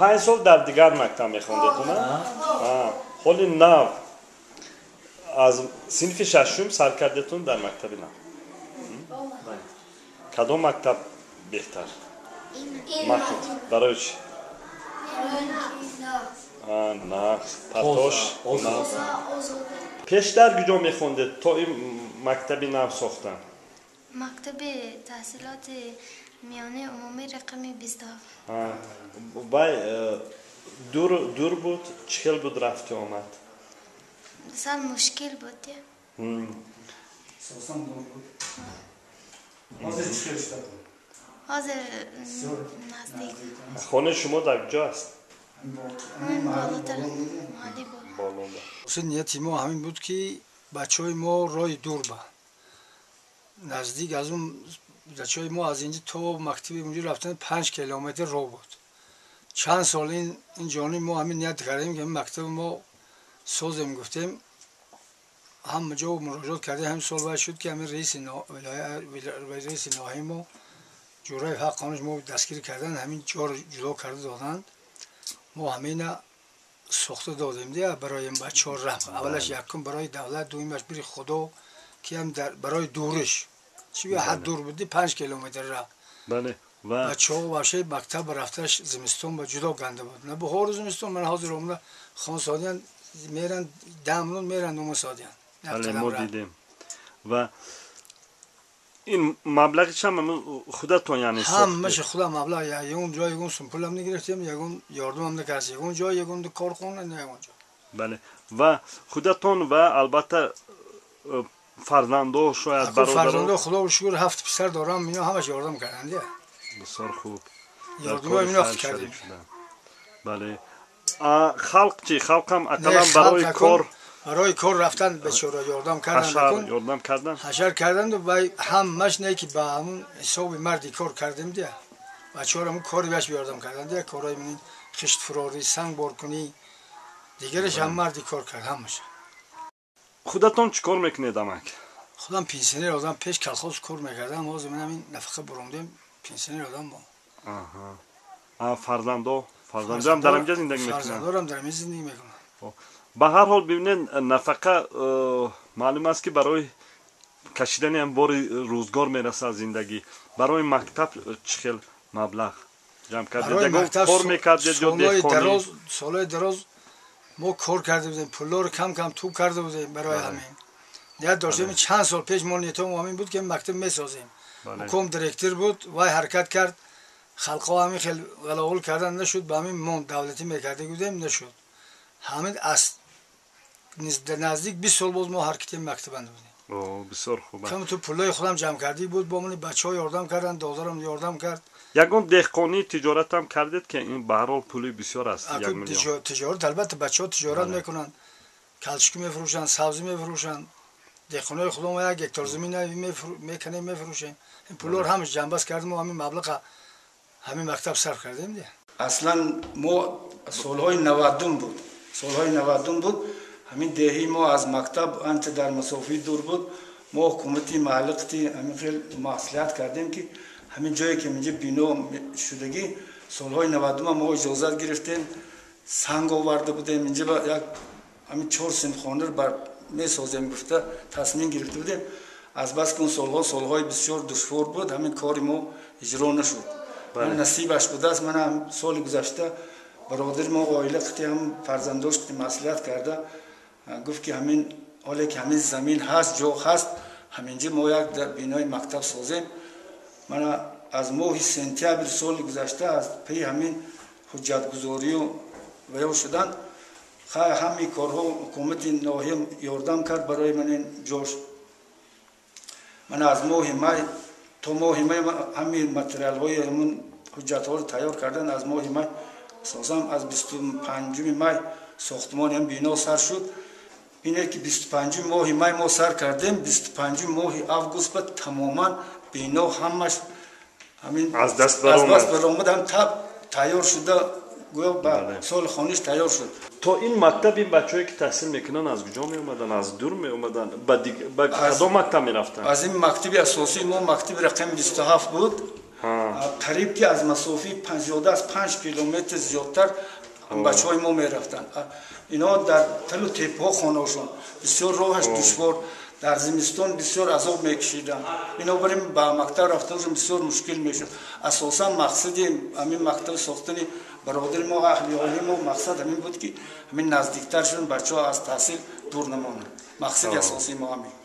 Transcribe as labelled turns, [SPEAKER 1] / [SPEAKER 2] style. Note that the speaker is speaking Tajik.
[SPEAKER 1] 5 сол дар дигар мактаб мехондед, на? Ҳоли нав аз синфи шашум сар кардетун дар мактаби нав. Кадом мактаб беҳтар? Барои чӣ? Нағз, партош. Пештар куҷо мехондед то ин мактаби нав сохтан?
[SPEAKER 2] Мактаби таҳсилоти миёнаи умумӣ рақами 27.
[SPEAKER 1] Вай дур буд? Чӣ хел буд рафту омад?
[SPEAKER 2] Сал мушкил буд.
[SPEAKER 3] Асосан дур буд. Ҳозир чӣ хел шуда?
[SPEAKER 2] Ҳозир наздик.
[SPEAKER 1] Хонаи шумо дар куҷо аст?
[SPEAKER 4] Нияти мо ҳамин буд, ки бачаҳои мо роҳи дур ба наздик аз он бачаҳои мо аз инҷо то мактаби унҷо рафтан 5 километр роҳ буд. Чанд сол ин ҷониб мо ҳамин ният кардем, ки мактаби мо созем, гуфтем, ҳама ҷо муроҷиат кардем. Ҳамин сол вай шуд, ки ҳамин раиси ноҳияи мо Ҷӯраев Ҳаққониш мо дастгирӣ кардан, ҳамин ҷоро ҷудо карда доданд. Мо ҳамина сохта додем дия барои ин бачаҳо раҳм. Аввалаш якум барои давлат, дуюмаш бири Худо, ки ҳам барои дуриш. Чи ҳад дур буди, 5 километр раҳ.
[SPEAKER 1] Бале.
[SPEAKER 4] Бачаҳо вообще мактаб рафташ зимистон ба ҷудо ганда буд. На баҳору зимистон, ман ҳозир омада хон содиян меран, 10 минут меран, нума содиян.
[SPEAKER 1] Бале, мо дидем. Ва ин маблағи чам худатон яъне сохтед?
[SPEAKER 4] Ҳамаша худа маблағ, ягон ҷой ягон сум пулам нагирифтем, ягон ёрдамам накард, ягон ҷой, ягон корхона, ягон ҷо.
[SPEAKER 1] Бале. Ва худатон ва албатта фарзандо, шояд бародаро.
[SPEAKER 4] Фарзандо, Худо шукр, 7 писар дорам, ино ҳамаш ёрдам карданд.
[SPEAKER 1] Бисёр хуб.
[SPEAKER 4] Ёрдамои ино кардем.
[SPEAKER 1] Бале. Халқ чӣ? Халқам ақаллан барои кор,
[SPEAKER 4] барои кор рафтан бечора ёрдам карданд.
[SPEAKER 1] Ёрдам карданд?
[SPEAKER 4] Ҳашар карданд ва ҳамаш не, ки ба ҳамун ҳисоби марди кор кардем дия. Бачаҳоро ҳамун кори баш ёрдам карданд дия, корҳои ман хиштфурорӣ, санг боркунӣ, дигараш ҳам марди кор кард ҳамаша.
[SPEAKER 1] Худатон чӣ кор мекунед, амак?
[SPEAKER 4] Худам пенсионер одам, пеш колхоз кор мекардам, ҳозир ман ҳамин нафақа буромдем, пенсионер одам бо.
[SPEAKER 1] Фарзандо? Фарзандоам дар ҳаминҷо зиндагӣ мекунанд?
[SPEAKER 4] Фарзандорам дар ҳамин зиндагӣ мекунанд.
[SPEAKER 1] Ба ҳар ҳол бибинед, нафақа маълум аст, ки барои кашидани ҳам бори рӯзгор мерасад зиндагӣ. Барои мактаб чӣ хел маблағ ҷамъ кардед? Ягон кор мекардед ё деҳқонӣ?
[SPEAKER 4] Солҳои дароз мо кор карда будем, пуллоро кам кам тӯб карда будем барои ҳамин. Ният доштем, чанд сол пеш мо ниятом ҳамин буд, ки мактаб месозем. Ҳукум директор буд, вай ҳаракат кард, халқҳо ҳамин хел ғалоғул кардан нашуд, ба ҳамин монд, давлатӣ мекарда будем, нашуд. Ҳамин аз наздик 20 сол боз мо ҳаракати мактабанд будем.
[SPEAKER 1] Бисёр хуб.
[SPEAKER 4] Кам ту пуллои худам ҷамъ кардӣ буд, бо мани бачаҳо ёрдам карданд, додарам ёрдам кард.
[SPEAKER 1] Ягон деҳқонӣ тиҷоратам кардед, ки ин ба ҳар ҳол пули бисёр аст, 1 миллион?
[SPEAKER 4] Тиҷорат албатта, бачаҳо тиҷорат мекунанд, калчук мефурӯшанд, сабзӣ мефурӯшанд. Деҳқонои худо мо 1 гектар замин мекунем, мефурӯшем. Ин пуллоро ҳамаш ҷамъбаст кардем, мо ҳамин маблаға ҳамин мактаб сарф кардем.
[SPEAKER 3] Аслан мо солҳои 90 буд, солҳои 90 буд, ҳамин деҳи мо аз мактаб анча дар масофаи дур буд. Мо ҳукумати маҳаллӣ қити ҳамин хел маслиҳат кардем, ки ҳамин ҷое ки инҷо бино шудагӣ, солҳои 90 мо иҷозат гирифтем, санг оварда будем, инҷо як ҳамин 4 синфхонаро бар месозем гуфта тасмим гирифта будем. Аз бас ки он солҳо солҳои бисёр душвор буд, ҳамин кори мо иҷро нашуд. Насибаш будааст, ман ҳам соли гузашта бародари мо оила қити ҳам фарзандош қити маслиҳат карда гуфт, ки ҳамин ҳоле ки ҳамин замин ҳаст, ҷо ҳаст, ҳаминҷо мо як бинои мактаб созем. Мана аз моҳи сентябри соли гузашта аз паи ҳамин ҳуҷҷатгузорию ваё шудан, ҳамин корҳо ҳукумати ноҳия ёрдам кард барои ман ин ҷош. Мана аз моҳи май то моҳи май ҳамин материалҳои ҳамун ҳуҷҷатҳоро тайёр кардан, аз моҳи май асосан аз 25 май сохтмони ҳам бино сар шуд. Бинед, ки 25 моҳи май мо сар кардем, 25 моҳи август ба тамоман бино ҳамаш ҳамин
[SPEAKER 1] аз даст
[SPEAKER 3] баромад, ҳам тайёр шуда, гӯё ба соли хониш тайёр шуд.
[SPEAKER 1] То ин мактаб ин бачаҳое ки таҳсил мекунанд аз куҷо меомаданд? Аз дур меомаданд? Ба кадом мактаб мерафтанд?
[SPEAKER 3] Аз ин мактаби асосии мо, мактаби рақами 27 буд. Қариб ки аз масофаи зиёда аз 5 километр зиёдтар бачаҳои мо мерафтанд. Ино дар талу теппаҳо хонаошон, бисёр роҳаш душвор, дар зимистон бисёр азоб мекашиданд. Бинобар ин ба мактаб рафтанашон бисёр мушкил мешуд. Асосан мақсади ҳамин мактаб сохтани бародари мо, аҳли оилаи мо, мақсад ҳамин буд, ки ҳамин наздиктар шудан, бачаҳо аз таҳсил дур намонанд. Мақсади асосии мо ҳамин.